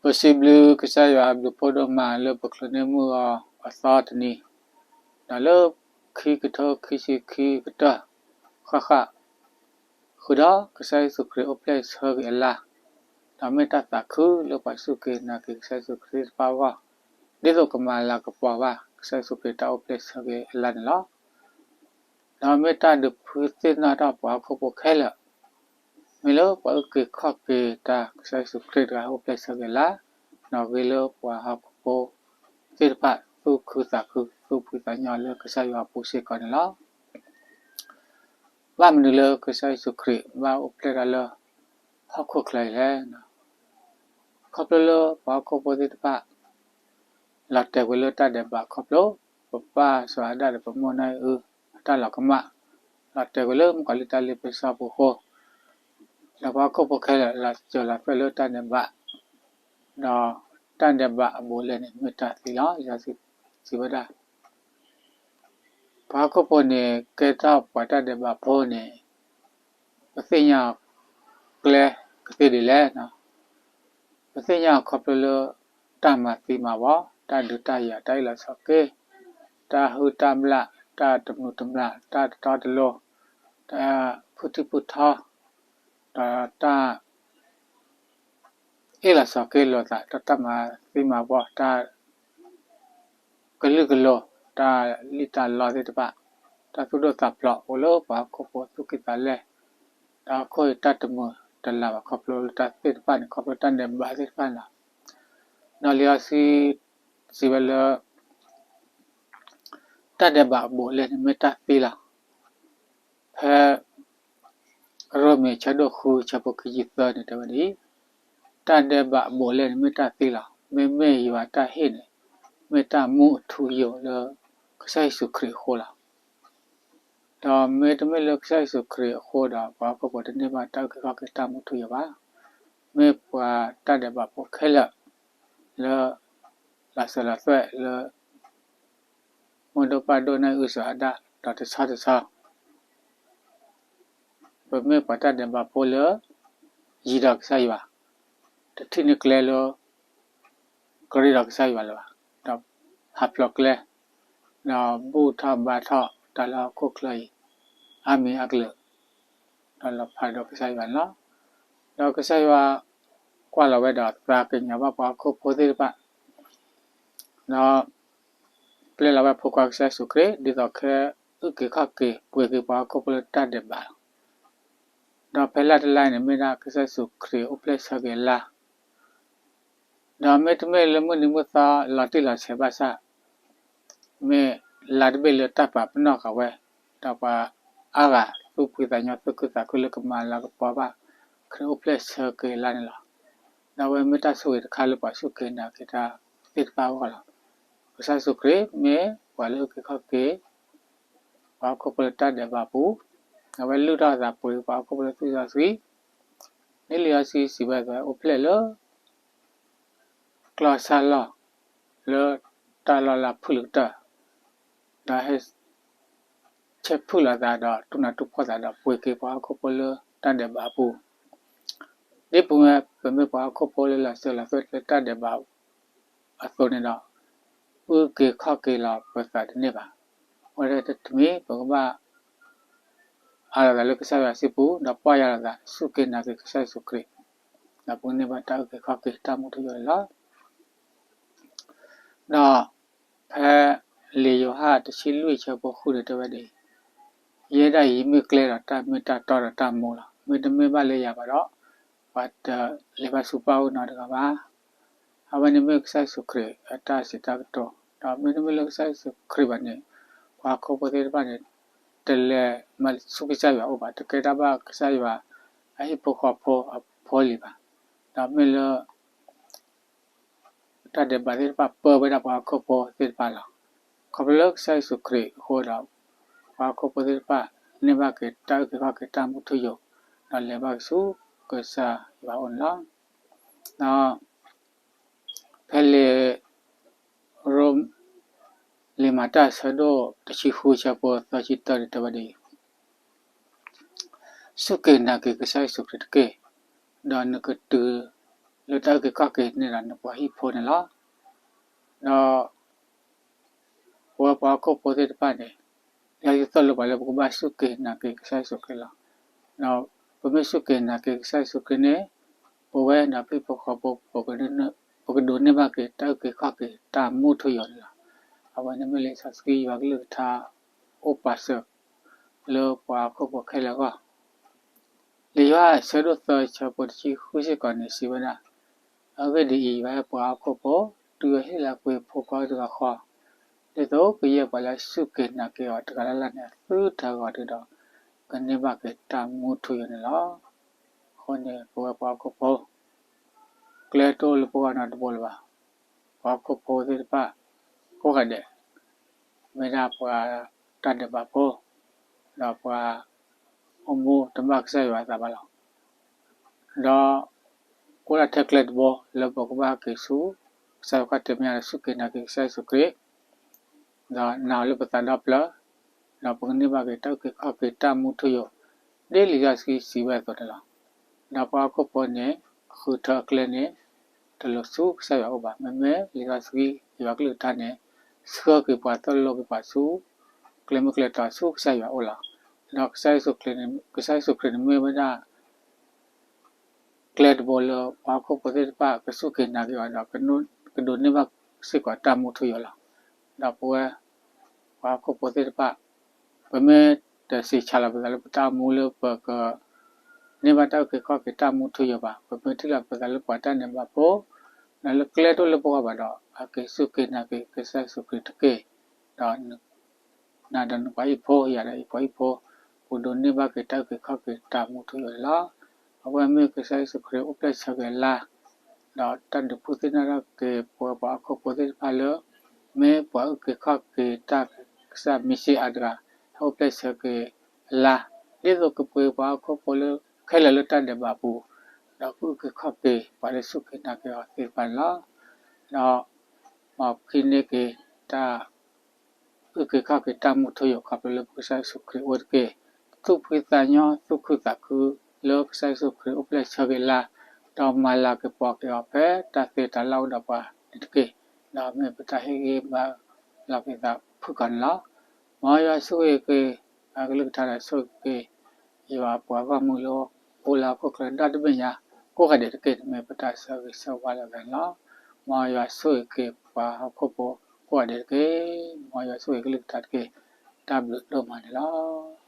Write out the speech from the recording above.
ပစံးဘျုးကစၢ်ယွၤအဘျုးဖးဒိၣ်မးလၢပချုးန့ၢ်မုၢ်ဂီၤအသီတနံၤ, ဒီးလၢခံကထိခံဆံခံကတၢၢ် ဃၣ်ဃၣ်ဃုာ်ဒီးကစၢ်ယ့ၣ်ၡူးခရံာ်အိၣ်ဖျဲၣ်ဆၢက့ၤအလါ, ဒီးမ့ၢ်တၢ်သးခုလၢပှၤစူၢ်က့ၤနာ်က့ၤကစၢ်ယ့ၣ်ၡူးခရံာ်သ့ၣ်တဖၣ်အဂီၢ်, ဒ်သိးကမၤလၤကပီၤဘၣ်ကစၢ်ယ့ၣ်ၡူးခရံာ်တၢ်အိၣ်ဖျဲၣ်ဆၢက့ၤအလါန့ၣ်လီၤ. ဒီးမ့ၢ်တၢ်ဒုးဖုသ့ၣ်နီၣ်ထီၣ်ပှၤဟီၣ်ခိၣ်ဖိခဲလၢာ်, မ့ၢ်လၢပှၤအုၣ်က့ၤခီၣ်က့ၤတၢ်ကစၢ်ယ့ၣ်ၡူးခရံာ်တဂၤအိၣ်ဖျဲၣ်ဆၢက့ၤအလါ, ဒီးဂ့ၤလၢပှၤဟီၣ်ခိၣ်ဖိသ့ၣ်တဖၣ်သူၣ်ခုသးခု သူၣ်ဖှံသးညီလၢကစၢ်ယွၤအပူၤစ့ၢ်ကီးန့ၣ်လီၤ. ဘၣ်မနုၤလၢကစၢ်ယ့ၣ်ၡူးခရံာ်ဘၣ်အိၣ်ဖျဲၣ်ထီၣ်လၢဟီၣ်ခိၣ်ချၢအံၤလဲၣ်. ခီဖျိလၢပှၤဟီၣ်ခိၣ်ဖိသ့ၣ်တဖၣ် လီၤတဲာ်ကွံာ်လၢတၢ်ဒဲးဘးခီဖျိ ပပၢ်စီၤအၤဒၣ်ဒီးပမိၢ်နီၢ်အံၣ်အု အတၢ်လီၤကမၣ်, လီၤတဲာ်ကွံာ်လၢမုၣ်ကီၤလံၢ်တၢ်လ့ပစီပူၤအဃိ, ဒီးပှၤဟီၣ်ခိၣ်ဖိခဲလၢာ်လီၤစၢၤလီၤသွဲၣ်လၢတၢ်ဒဲးဘး, ဒီးတၢ်ဒဲးဘးအဘူးအလဲန့ၣ် မ့ၢ်တၢ်သံလီၤ. လံာ်စီဆှံစံးဝဲဒၣ် ပှၤဟီၣ်ခိၣ်ဖိန့ၣ် ကဲထီၣ်ပှၤတၢ်ဒဲးဘးဖိန့ၣ် ပသ့ၣ်ညါကျဲကသ့ဒ်လဲၣ်. ပသ့ၣ်ညါခီဖျိလၢ တၢ်မၤသံမၤဝီ, တၢ်ဒုးတၢ်ယၤ, တၢ်အ့ၣ်လိာ်ဆိးက့, တၢ်ဟုၣ်တၢ်ဘျၣ်, တၢ်တမုာ်တမျၢ်, တၢ်တတီတလိၤ, တၢ်ဖုထံဖုထီ, ဒီးတၢ် အ့ၣ်လိာ်ဆိးက့လိာ်သး, တၢ်တၢ်မၤသံမၤဝီ, တၢ် ကလုာ်ကလိၤ, တၢ်လံၣ်တၢ်လီသ့ၣ်တဖၣ်, တၢ်သူၣ်ဒိၣ်သးဖျိးအိၣ်လၢပှၤဟီၣ်ခိၣ်ဖိသူၣ်ကံၢ်သးလဲ, ဒီးဟီၣ်ခိၣ်အံၤတၢ်တမုာ်တလၤဘၣ်ခီဖျိလၢတၢ်သ့ၣ်တဖၣ်န့ၣ် ခီဖျိတၢ်ဒဲးဘးသ့ၣ်တဖၣ်န့ၣ်လီၤ. ဒီးလံာ်စီဆှံစံးဝဲလၢ တၢ်ဒဲးဘးအဘူးအလဲန့ၣ် မ့ၢ်တၢ်သံလီၤ. ဖဲ ရိမ့ၤဆၢဒိၣ်ဃုဆၢဖိခံဆံသၢန့ၣ် တဲဝဲဒ်အံၤ, တၢ်ဒဲးဘးအဘူးအလဲန့ၣ် မ့ၢ်တၢ်သံလီၤ. မ့မ့ၢ်ယွၤတၢ်ဟ့ၣ်န့ၣ် မ့ၢ်တၢ်မူအထူအယိာ်လၢ ကစၢ်ယ့ၣ်ၡူးခရံာ်အဃိလီၤ. ဒီးမ့တမ့ၢ်လၢကစၢ်ယ့ၣ်ၡူးခရံာ်အဃိဒီး ပှၤဟီၣ်ခိၣ်ဖိတန့ၢ်ဘၣ်တၢ်အုၣ်က့ၤခီၣ်က့ၤတၢ်မူထူယိာ်ဘၣ်. မ့ၢ်ပှၤတၢ်ဒဲးဘးဖိခဲလၢာ် လၢ လီၤစၢၤလီၤသွဲၣ်လၢ မိၢ်ဒိၣ်ပၢ်ဒိၣ်နီၢ်အံၣ်အုစီၤအၤဒၣ် ဒီးတဆီတဆီ ပမ့ၢ်ပှၤတၢ်ဒဲးဘးဖိလၢ ယံၤဒီးကစၢ်ယွၤ, တထံၣ်န့ၢ်ကျဲလၢ ကရ့ဒီးကစၢ်ယွၤလၢၤဘၣ်, ဒီးဟးဖျိးကျဲ, ဒီးဘူၣ်ထီၣ်ဘါထီၣ်တၢ်လၢဟီၣ်ခိၣ်ချၢအံၤ အါမံၤအါကလုာ်, ဒီးလီၤဖးဒိၣ်ကစၢ်ယွၤန့ၣ်လီၤ. ဒီးကစၢ်ယွၤ ကွၢ်လီၤဝဲဒီးသးကညီၤဘၣ်ပှၤဟီၣ်ခိၣ်ဖိသ့ၣ်တဖၣ်, ဒီး ပျဲလီၤဝဲဖိခွါကစၢ်ယ့ၣ်ၡူးခရံာ် ဒ်သိးခဲအုၣ်က့ၤခီၣ်က့ၤပှ့ၤက့ၤပှၤဟီၣ်ခိၣ်ဖိလၢတၢ်ဒဲးဘးလီၤ. ဒီးဖဲလၢ်တလါအံၤန့ၣ် မ့ၢ်ဒၣ်ကစၢ်ယ့ၣ်ၡူးခရံာ်အိၣ်ဖျဲၣ်ဆၢက့ၤလါ, ဒီးမ့တမ့ၢ်လၢမုၢ်နံၤမုၢ်သီလီၤတံၢ်လီၤဆဲးဘၣ်ဆၣ်, မ့ၢ်လါတဘ့ၣ်လၢတၢ်ပာ်ပနီၣ်ဃာ်ဝဲ, ဒီးပှၤအါဂၤသူၣ်ဖှံသးညီသူၣ်ခုသးခုလၢကမၤလၤကပီၤဘၣ် ခရံာ်အိၣ်ဖျဲၣ်ဆၢက့ၤလါန့ၣ်လီၤ. ဒီးအဝဲမ့ၢ်တၢ်ဆိၣ်ဂ့ၤတခါလၢပှၤစူၢ်က့ၤနာ်က့ၤတၢ်သ့ၣ်တဖၣ်အဂီၢ်လီၤ. ကစၢ်ယ့ၣ်ၡူးခရံာ်မ့ၢ်ပှၤလၢအုၣ်က့ၤခီၣ်က့ၤ ပှၤဟီၣ်ခိၣ်ဖိလၢတၢ်ဒဲးဘးအပူၤ, အဝဲလုၢ်ထီၣ်အသးပှ့ၤပှၤဟီၣ်ခိၣ်ဖိလၢသွံၣ်စီဆှံ, ဒ်လံာ်စီဆှံစံးဝဲအသိး အိၣ်ဖျဲၣ်လၢ ကျီၢ်ဆၣ်လီၢ် လၢတၢ်လီၢ်လၢဖုၣ်လၢကတၢၢ်, ဒီးဟဲ ဆဲးဖုၣ်လိာ်သးဒီးတူၢ်နးတူၢ်ဖှီၣ်သးဒီး ပှ့ၤက့ၤပှၤဟီၣ်ခိၣ်ဖိလၢတၢ်ဒဲးဘးအပူၤ, ဒ်ပမ့ၢ်ပှၤဟီၣ်ခိၣ်ဖိလၢလီၤစၢၤလီၤသွဲၣ်လၢတၢ်ဒဲးဘးအသိးန့ၣ်ဒီး, အုၣ်က့ၤခီၣ်က့ၤလီၤပသးတန့ၢ်ဘၣ်. အဝဲဒၣ်တမံၤ ပကဘၣ် အးလီၤသးလၢကစၢ်ယွၤစုပူၤ ဒီးပီၢ်ယၢ်လီၤသး စူၢ်က့ၤနာ်က့ၤကစၢ်ယ့ၣ်ၡူးခရံာ်, ဒီးပကန့ၢ်ဘၣ်တၢ်အုၣ်က့ၤခီၣ်က့ၤတၢ်မူထူယိာ်န့ၣ်လီၤ. ဒီးဖဲလံာ်ယိၤဟၣ်တဆံလွံၢ်ဆၢဖိဃုန့ၣ် တဲဝဲဒ်အံၤ, ယဲဒၣ်အံၤမ့ၢ်ကျဲဒီးတၢ် မ့ၢ်တၢ်တီဒီးတၢ်မူလီၤ. မ့တမ့ၢ်ဘၣ်လၢယၤဘၣ်ဒီး ပှၤတလဲၤဘၣ်ဆူပၢ်အအိၣ်နီတဂၤဘၣ်. အဝဲန့ၣ်မ့ၢ်ကစၢ်ယ့ၣ်ၡူးခရံာ်အတၢ်စံးတၢ်ကတိၤ, ဒီးမ့တမ့ၢ်လၢကစၢ်ယ့ၣ်ၡူးခရံာ်ဘၣ်န့ၣ်, ပှၤဟီၣ်ခိၣ်ဖိသ့ၣ်တဖၣ်န့ၣ် တလဲၤမၤဆူကစၢ်ယွၤအအိၣ်ဘၣ်, တကဲတၢ်ဘၣ်ကစၢ်ယွၤအဟံၣ်ဖိဃီဖိအဖိအလံၤဘၣ်. ဒီးမ့ၢ်လၢ တၢ်ဒဲးဘးသ့ၣ်တဖၣ်ပၢဝဲဒၣ်ပှၤဟီၣ်ခိၣ်ဖိသ့ၣ်တဖၣ်လီၤ. ခီဖျိလၢကစၢ်ယ့ၣ်ၡူးခရံာ်အဃိဒီး ပှၤဟီၣ်ခိၣ်ဖိသ့ၣ်တဖၣ် န့ၢ်ဘၣ်က့ၤတၢ်အုၣ်က့ၤခီၣ်က့ၤတၢ်မူထူယိာ်, ဒီးလဲၤဘၣ်ဆူကစၢ်ယွၤအအိၣ်န့ၣ်လီၤ. ဒီးဖဲလံာ်ရိ လံာ်မၤတၢ်ဆၢဒိၣ်တဆံဃုဆၢဖိသၢဆံတၢန့ၣ် တဲဝဲဒ်အံၤ, စူၢ်က့ၤနာ်က့ၤကစၢ်ယ့ၣ်ၡူးခရံာ်တက့ၢ်, ဒီးနကတုၤ လၢတၢ်အုၣ်က့ၤခီၣ်က့ၤန့ၢ်ဒီးနပှၤဟံၣ်ဖိန့ၣ်လီၤ. ဒီး ပဝဲပှၤဟီၣ်ခိၣ်ဖိသ့ၣ်တဖၣ်န့ၣ် လၢယသိၣ်လိပှၤလၢပကဘၣ်စူၢ်က့ၤနာ်က့ၤကစၢ်ယ့ၣ်ၡူးခရံာ်လီၤ. ဒီးပမ့ၢ်စူၢ်က့ၤနာ်က့ၤကစၢ်ယ့ၣ်ၡူးခရံာ်န့ၣ် ပဝဲဒီးပဟံၣ်ဖိဃီဖိ ပကဒိးန့ၢ်ဘၣ်က့ၤတၢ်အုၣ်က့ၤခီၣ်က့ၤတၢ်မူထူယိာ်န့ၣ်လီၤ. အဝဲန့ၣ်မ့ၢ်လံာ်စီဆှံယွၤကလုၢ်ကထါအိၣ်ပာ်စၢၤ လၢပှၤဟီၣ်ခိၣ်ဖိခဲလၢာ်အဂီၢ် လံာ်ယိၤဟၣ်အဆၢဒိၣ်သၢဆၢဖိတဆံဃုစ့ၢ်ကီးန့ၣ် စံးဝဲဒၣ်, အဂ့ၢ်ဒ်အံၤ, ယွၤအဲၣ်ပှၤဟီၣ်ခိၣ်ဖိ, တုၤအဟ့ၣ်လီၤကွံာ်အဖိခွါတဂၤဃီ, ဒ်သိးကယဲၢ်ပှၤလၢအစူၢ်က့ၤနာ်က့ၤအီၤတဂၤလၢ်လၢ်န့ၣ် အသုတဂၤဂီၤတုၤဒီး ကန့ၢ်ဘၣ်က့ၤတၢ်မူထူယိာ်န့ၣ်လီၤ. အဃိန့ၣ် ပဝဲပှၤဟီၣ်ခိၣ်ဖိ ကျဲတအိၣ်လၢပဂီၢ်နီတဘိလၢၤဘၣ်. ပှၤဟီၣ်ခိၣ်ဖိသ့ၣ်တဖၣ် ကိးဂၤဒဲး မ့ၢ်ဒၣ်ပှၤတၢ်ဒဲးဘးဖိ, ဒီးပှၤအိၣ်မူတဘၣ်ကစၢ်ယွၤအသးဘၣ်လီၤ. ဒီး အိၣ်ဒၣ်ထဲကျဲတဘိလၢပကဘၣ်က့ၤဆူ ကစၢ်ယွၤခီၣ်ထံးမဲာ်ညါဒီးစူၢ်က့ၤနာ်က့ၤကစၢ်ယ့ၣ်ၡူးခရံာ်, ဒီးနာ်အီၤလၢပသးဒီဖျၢၣ်, ဒီးပကန့ၢ်ဘၣ်က့ၤတၢ်အုၣ်က့ၤခီၣ်က့ၤတၢ်မူထူယိာ် ဒ်လံာ်စီဆှံစံးဝဲအသိးန့ၣ်လီၤ. ဒီးပှၤဟီၣ်ခိၣ်ဖိန့ၣ် ဃုထၢအကျဲန့ၣ် တလိၤဆူကစၢ်ယွၤအအိၣ်ဘၣ်. မ့မ့ၢ်လံာ်စီဆှံယွၤကလုၢ်ကထါန့ၣ် ဆှၢက့ၤပှၤ သိၣ်လိက့ၤပှၤဆူ ကျဲမုၢ်ကျဲတီဆူကစၢ်ယွၤအအိၣ်လီၤ. ဒီးကစၢ်ယ့ၣ်ၡူးခရံာ်န့ၣ်မ့ၢ်ဝဲဒၣ် ကျဲတဘိလၢပှၤဟီၣ်ခိၣ်ဖိသ့ၣ်တဖၣ်ကစူၢ်က့ၤနာ်က့ၤအီၤဒီး ကဒိးန့ၢ်ဘၣ်စ့ၢ်ကီးတၢ်မူထူယိာ်လီၤ. ဒီးပဝဲ ပှၤဟီၣ်ခိၣ်ဖိသ့ၣ်တဖၣ် ပမ့ၢ်တဆံးဆါလီၤပသးလၢပတၢ်အိၣ်မူလၢပက န့ၢ်ဘၣ်တၢ်အုၣ်က့ၤခီၣ်က့ၤတၢ်မူထူယိာ်ဘၣ်, ပမ့ၢ်ထံၣ်လီၤပသးလၢပှၤတၢ်ဒဲးဘးဖိ ဒီးလၢကျဲတအိၣ်လၢပဂီၢ်ဘၣ်ဒီး အက့ၤစူၢ်က့ၤနာ်က့ၤကစၢ်ယ့ၣ်ၡူးခရံာ်တက့ၢ်. ဒီး နၤဒီးနပှၤဟံၣ်ဖိ, ယၤဒီးယပှၤဟံၣ်ဖိ, ပကဒိးန့ၢ်ဘၣ်က့ၤတၢ်အုၣ်က့ၤခီၣ်က့ၤတၢ်မူထူယိာ်န့ၣ်လီၤ. အဝဲမ့ၢ်ကစၢ်ယ့ၣ်ၡူးခရံာ်အိၣ်ဖျဲၣ်ဆၢက့ၤအလါ, ဒီးတၢ်ဒုးဖှူသ့ၣ်နီၣ်ထီၣ်က့ၤပဝဲပှၤဟီၣ်ခိၣ်ဖိသ့ၣ်တဖၣ်လၢ မ့ၢ်ပှၤအုၣ်က့ၤခီၣ်က့ၤတၢ်ကစၢ်မ့ၢ်စ့အါတဂၤ ဟဲအိၣ်ဖျဲၣ်ဆၢက့ၤအလါ, ဒ်သိးကပှ့ၤပှၤဟီၣ်ခိၣ်ဖိလၢခဲလၢာ်လၢတၢ်ဒဲးဘးအပူၤ, ဒီးကအုၣ်က့ၤခီၣ်က့ၤပှၤလၢစူၢ်က့ၤနာ်က့ၤအီၤသ့ၣ်တဖၣ်န့ၣ်လီၤ. ဒီး မ်ခီန့ၢ်က့ၤတၢ် အုၣ်က့ၤခီၣ်က့ၤတၢ်မူထူယိာ်ခီဖျိလၢပကစၢ်ယ့ၣ်ၡူးခရံာ်အအိၣ်တက့ၢ်. သူၣ်ဖှံသးညီ သူၣ်ခုသးခု လၢကစၢ်ယ့ၣ်ၡူးခရံာ်အိၣ်ဖျဲၣ်ဆၢက့ၤအလါ, ဒီးမၤလၤကပီၤက့ၤအီၤဖဲတၢ်သ့တၢ်လၢ်အိၣ်ဒီးပှၤန့ၣ်တက့ၢ်. ဒီးမ့ၢ်ပတၢ်ဟ့ၣ်ဂံၢ်ဘါလီၤက့ၤသးဖုၣ်ကိာ်န့ၣ်လီၤ. မ်ယွၤဆိၣ်ဂ့ၤက့ၤ အကလုၢ်ကထါဒီးဆိၣ်ဂ့ၤက့ၤ ယွၤပှၤဂီၢ်မုၢ်လၢအိၣ်လၢဟီၣ်ခိၣ်ချၢဒီတဘ့ၣ်ညါ ကိးဂၤဒဲးတက့ၢ်န့ၣ် မ့ၢ်ပတၢ်ဆၢဂ့ၤဆၢဝါလၢအဂ့ၢ်န့ၣ်လီၤ. မ်ယွၤဆိၣ်ဂ့ၤက့ၤပှၤဟီၣ်ခိၣ်ဖိကိးဂၤဒဲးတက့ၢ်. မ်ယွၤဆိၣ်ဂ့ၤကလုၢ်ကထါတက့ၢ်. တၢ်ဘျုးဒိၣ်မးန့ၣ်လီၤ.